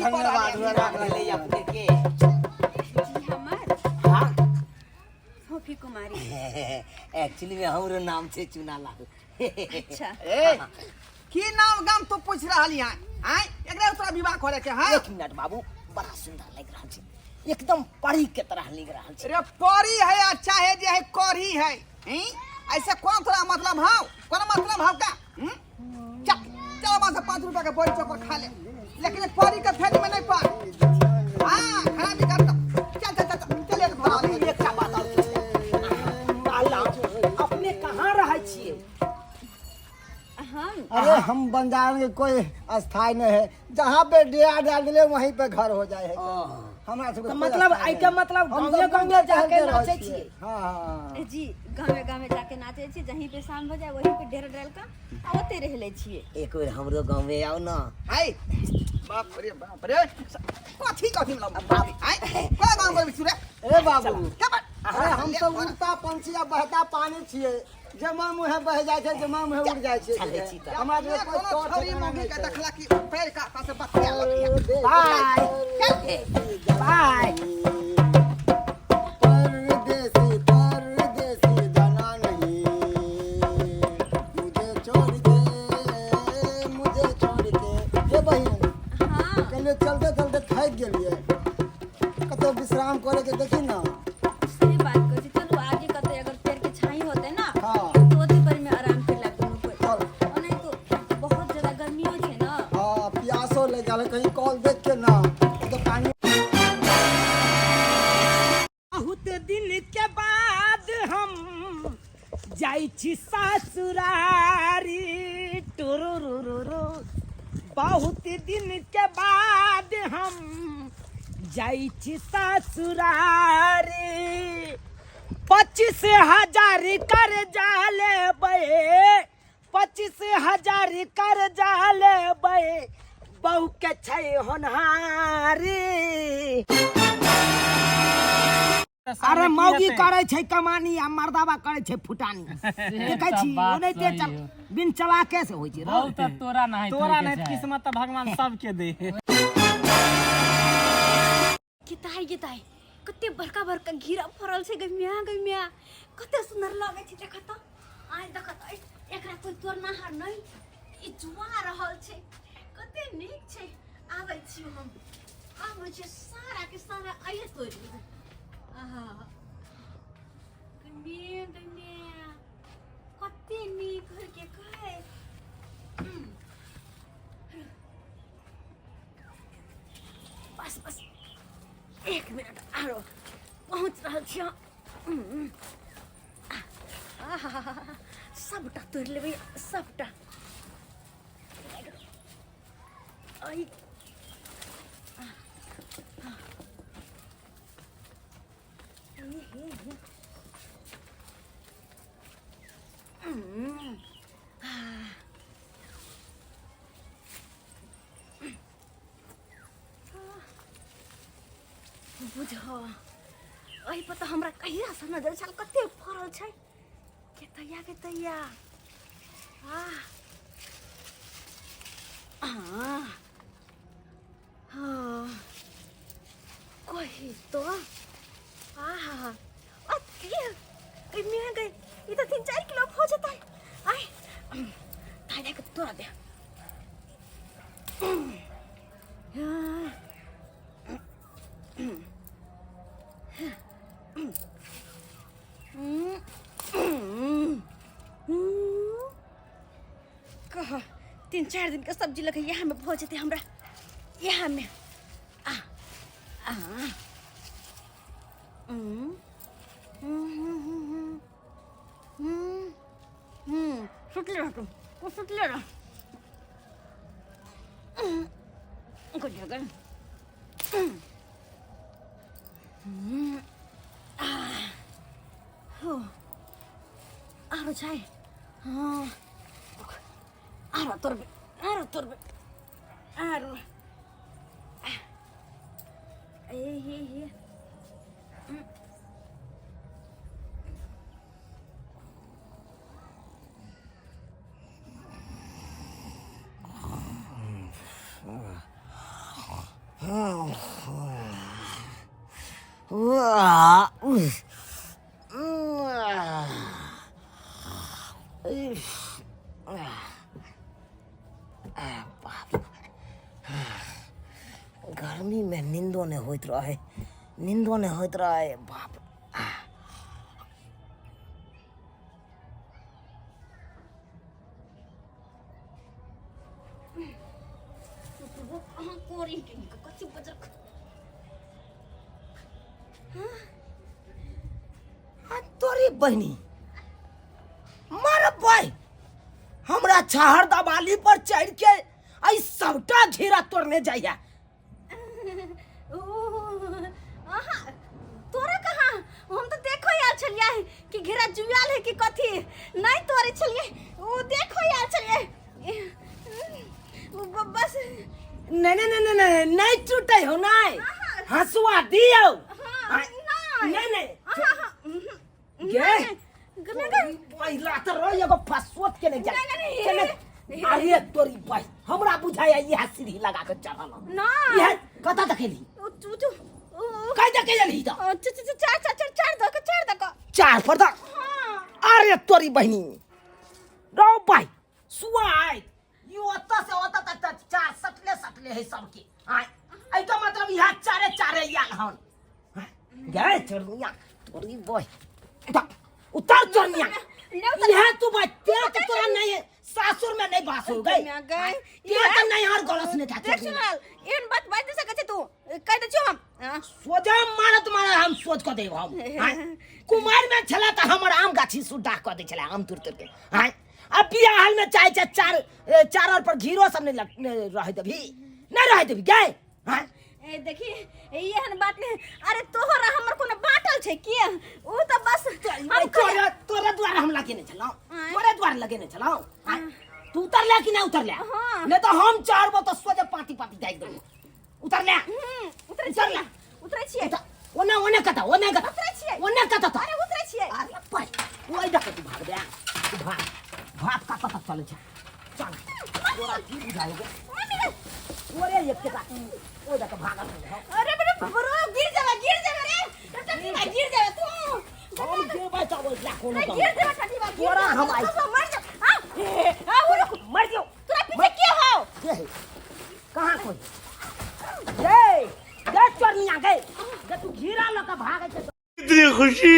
धन्यवाद विवाह भेलै अपने के? जी, हमर हाँ। सोफी कुमारी। एक्चुअली में हमरो नाम छै चुनालाल। अच्छा। ए, की नाम गाम तू पूछ रहल यहाँ? आय, एकरा तोरा विवाह करे के है? एक मिनट बाबू, बड़ा सुंदर लग रहल छै, एकदम परी के तरह लग रहल छै। रे परी है या चाहे जे है करी है, हैं? ऐसे कौन तोरा मतलब हौ? कौन मतलब हौ का? हम्म? चल चल, वहां से 5 रुपया के बड़ी चौकर खा ले, लेकिन ये परी के फेरी में नहीं पड़। हाँ, खराबी कर दो। चल चल चल चल, चल एक भरा ले। एकटा बात और कहलहुँ, अपने कहाँ रहै छियै? हम अरे हम बंजारन के कोई अस्थाई नहीं है, जहाँ पे डेरा डाल दिले वहीं पे घर हो जाए है। हमरा सबके तऽ कोई मतलब अस्थाई एहि के नहीं। मतलब हम गाँवे सब गाँवे जाके टहलते रहै नाचै छियै। छियै? हाँ, हाँ। जी, गाँवे गाँवे जाके नाचै छी, जहीं पे शाम हो जाए वहीं पे डेरा डाल के आ ओते रह लै छियै। एक बेर हमरो गाँव में आउ ना। हाय, बाप रे बाप रे, कथी कथी मतलब बाप आय कोना गाँव करबी सुरे? ए बाबू, क्या बात? अरे हम सब उड़ता पंछी आ बहता पानी छियै, जमा मुहे बह जाइ छै, जमा मुहे उड़ जाइ छै। चलै छी तऽ। हमरा सबके कोई कोनो तौर छोरी ठिकाना मौगी नहि के छै। देखला कि पैर का का से बतिया लगिया। बाय बाय। परदेसी परदेसी जाना नहीं, मुझे छोड़ के, मुझे छोड़ के। हे बहिन। हाँ। कहलियै चलते चलते थाकि गेलियै, कतौ विश्राम करे के देखी ना। सही बात कहै छी। चलू आगे कतै अगर पेड़ के छाई होतै ना, हाँ। तऽ ओते पर में आराम कर लेब दुनू कोइ। चल। ओनाहि तो बहुत ज्यादा गर्मियो छै ना। हाँ, प्यासो लागि गेल, कहीं कॉल देख के ना तो पानी। बहुत दिन के बाद हम जाइ छी ससुरारी, टुरुरुरुरु। बहुत दिन के बाद हम जाइ छी ससुरारी, 25,000 कर्जा लेबै, 25,000 कर्जा लेबै, बहू के छै होनहारी। अरे मौगी करे छै कमानी आ मर्दाबा करे छै फुटानी, देखै छी? बात ओनाहिते सही चल हो। बिन चलाके से होइ छै। बहुत तऽ तोरा नहीं तोरा नहीं, किस्मत तऽ भगवान सबके दे। गेताइ गेताइ, कते बड़का बड़का घेरा फड़ल छै। गै म्या, गै म्या, कते सुंदर लगै छै। देख तऽ, आइ देख तऽ, एकरा कोइ तोड़नाहार नहि, ई जुआ रहल छै। कते नीक छै। आबै छी हम, आबै छी, सारा के सारा आइए तोड़ि लेबै। आहा, गै म्या, गै म्या, कते नीक होइ के कहै। बस बस, एक मिनट आरो, पहुँच रहल छी हम। आहा, सबटा तोड़ि लेबै सबटा। ऐ, बुझ, एहि पर तऽ हमरा कहियासँ नजर छल। कते फड़ल छै के तैया के तैया। आह हाँ हाँ, कही तो आहा, अति गई गई, ई तऽ 3-4 किलो हो जेतै। आय ताइ दे के तोड़ा दे। हाँ। कह, 3-4 दिन के सब्जी लगे यहाँ में भो जेतै हमरा यहाँ में। आ आ हम्म, हम्म, हम्म, हम्म, हम्म, हम्म, सुतले रह तू, तू सुतले रह। गई गई। हो, आरो छै। हाँ, आरो तोड़बै, आरो तोड़बै, आरो। ए हे हे। गर्मी में नींदो नहीं होइत रहे, नींदो नहीं होइत रहे बाप। कहाँ कोरी के कथी बजर। आ तोरी बहिनी मर बय, हमरा छहर दबाली पर चढ़ के आई सबटा घेरा तोड़ने जाइया। ओ आहा तोरा कहाँ, हम तो देखो यार छलियै कि घेरा जुआल है कि कथी नहीं तोरे छलियै, ओ देखो यार छलियै बस। नहीं नहीं नहीं नहीं नहीं टूटे हो नहीं, हंसुआ दियो। हाँ, नहीं। नहीं नहीं आहा, हाँ, गे नहीं, पहिला त रह एगो फसोत के नहीं जा नहीं, नहीं, के नहीं। अरे तोरी भाई हमरा बुझाया इहा सीढ़ी लगा के चढ़ल नहीं। इहा कत देखेली? ओ, चू, चू, ओ, ओ, कइ देखेली त? ओ, चू, चू, चू, चार, चार, चार, चार दक, चार दक। चार पर द। हाँ। अरे तोरी बहिनी रौ भाई सुआय यो ओत से ओत तक त चार सटले सटले है सबके। आय ऐ तो मतलब इहा चारे चारे याल हन। गए चोरनिया तोरी बॉय उतर उतर चोरनिया। नहीं उतर। यहाँ तू भाई तेरा तो तोरा नहीं है, सासुर में नहीं बास हो गई। मैं गए। तेरा तो नहीं हर गलस नहीं था देख चोरनिया। सुनाल एहन बात बाजि नहि सकै छै तू, कहि दै छियौ हम। हाँ। सोजा मारत मारत हम सोच कऽ देब हम। हाँ। कुमार में छला तऽ हमर आम गाछी सुड्डा कऽ दै छला आम तुर तुर के। हाँ। अब बियाह में चाहे चाहे चार चार और पर घीरो सब नहीं रह देबी, नहीं रह देबी गए। हाँ। ए देखी एहन बात नहीं, अरे तोहर आ हमर कोनो बाटल छै की? ऊ तऽ बस हम तोरा तोरा द्वार हम लगेने छलहुँ, आँय। तोरे द्वार लगेने छलहुँ। आँय। तू उतरले कि नहीं उतरले? हाँ। नहीं तो हम चढ़बो तो सोझे पाती पाती दागि देबो। उतरले? उतरै उतरले? छियै, उतरै छियै। ओने ओने कतऽ, ओने कतऽ? उतरै छियै। ओने कतऽ तऽ? अरे उतरै छियै। अरे भाइ, ओइ दऽ कऽ तू भाग बे, तू भाग भाग कतऽ तक चलै छै, चल। तोरा की बुझाइ गे? मम्मी रे। तोरे एकेटा ओइ दऽ कऽ भागल रहै हौ। अरे बरे बरो गिर जाबे, गिर जाबे रे ठंडी बा, गिर जाबे तू। हम जेबै तब ओइ ला कोनो अरे काम। गिर जाबे ठंडी बा, गिर तोरा जाबे, हम आइ- तू सब मर जा। हाँ, ए, हाँ, वो रुक। मर जाओ। तोरा पीछे के हौ? के है? कहाँ कोई? गे, गे चोरनिया गे। गे तू घेरा लऽ कऽ भागै छै। इतनी खुशी